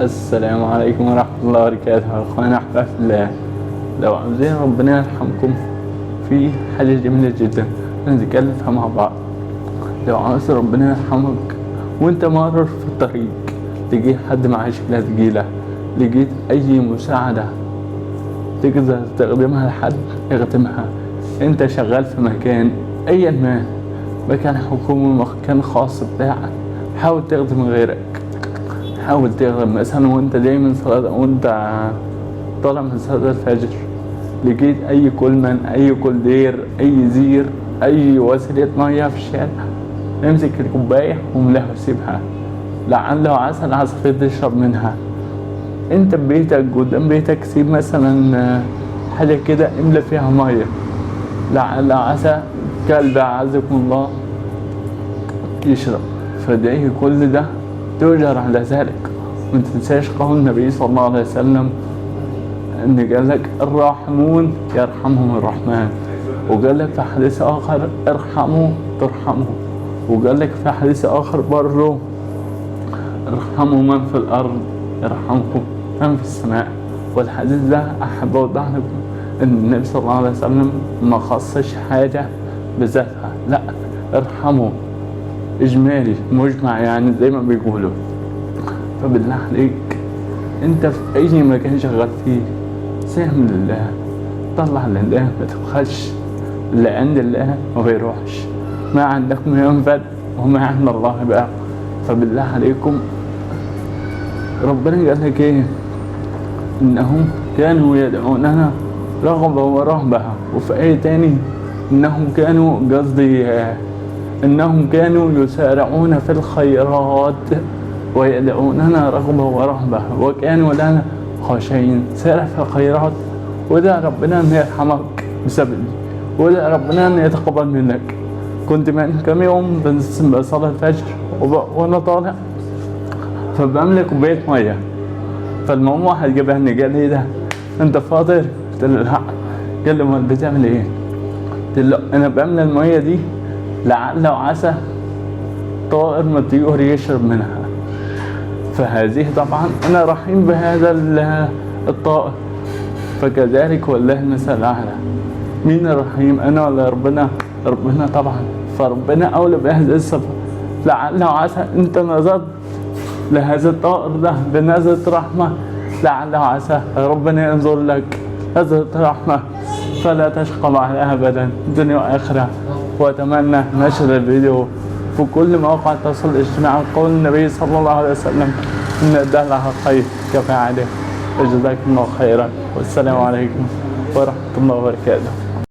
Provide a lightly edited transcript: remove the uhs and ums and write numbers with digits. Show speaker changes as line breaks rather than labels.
السلام عليكم ورحمة الله وبركاته. أخوانا أحباب الله، لو عاوزين ربنا يرحمكم في حاجة جميلة جدا نتكلم فيها مع بعض. لو عاوز ربنا يرحمك وانت مارر في الطريق، لقيت حد معاه شيلة تقيلة، لقيت أي مساعدة تقدر تقدمها لحد اخدمها. انت شغال في مكان ايا ما، مكان حكومي مكان خاص بتاعك، حاول تخدم غيرك. حاول تخدم مثلا وانت جاي من صلاة، وانت طالع من صلاة الفجر، لقيت اي كولمان، اي كولدير، اي زير، اي وسيلة مية في الشارع، امسك الكوباية واملاها وسيبها، لعل وعسى العصافير تشرب منها. انت ببيتك قدام بيتك سيب مثلا حاجة كده املى فيها مية، لعل وعسى كلب عزكم الله يشرب. فده كل ده تؤجر على ذلك. وما تنساش قول النبي صلى الله عليه وسلم ان قال لك الراحمون يرحمهم الرحمن، وقال لك في حديث اخر ارحموا ترحموا، وقال لك في حديث اخر برضه ارحموا من في الارض يرحمكم من في السماء. والحديث ده احب اوضح لكم ان النبي صلى الله عليه وسلم ما خصش حاجه بذاتها، لا، ارحموا اجمالي مجمع يعني زي ما بيقولوا. فبالله عليك انت في اي مكان شغال فيه ساهم لله، طلع لله، ما تبخلش، اللي عند الله ما بيروحش، ما عندكم ينفد وما عند الله باق. فبالله عليكم ربنا قال لك ايه؟ انهم كانوا يدعوننا رغبة ورهبة. وفي آية تاني انهم كانوا قصدي انهم كانوا يسارعون في الخيرات ويدعوننا رغبة ورهبة وكانوا لنا خاشعين. سارع في الخيرات وادع ربنا ان يرحمك بسبب، وادع ربنا ان يتقبل منك. كنت من كام يوم بصلاة الفجر وانا طالع فبملك كوباية مية، فالمهم واحد جابها قال لي ده انت فاطر؟ قلت له لا. قال لي امال بتعمل ايه؟ قلت له انا بملى المية دي لعل وعسى طائر من الطيور يشرب منها، فهذه طبعا انا رحيم بهذا الطائر. فكذلك والله المثل الاعلى، مين الرحيم، انا ولا ربنا؟ ربنا طبعا. فربنا اولى بهذه الصفة. لعل وعسى انت نظرت لهذا الطائر ده بنظرة رحمة، لعل وعسى ربنا ينظر لك نظرة رحمة فلا تشقى بعدها أبدا دنيا وآخرة. وأتمنى نشر الفيديو في كل مواقع التواصل الاجتماعي. قول النبي صلى الله عليه وسلم إن الدال على الخير كفاعله. وجزاكم الله خيرا، والسلام عليكم ورحمة الله وبركاته.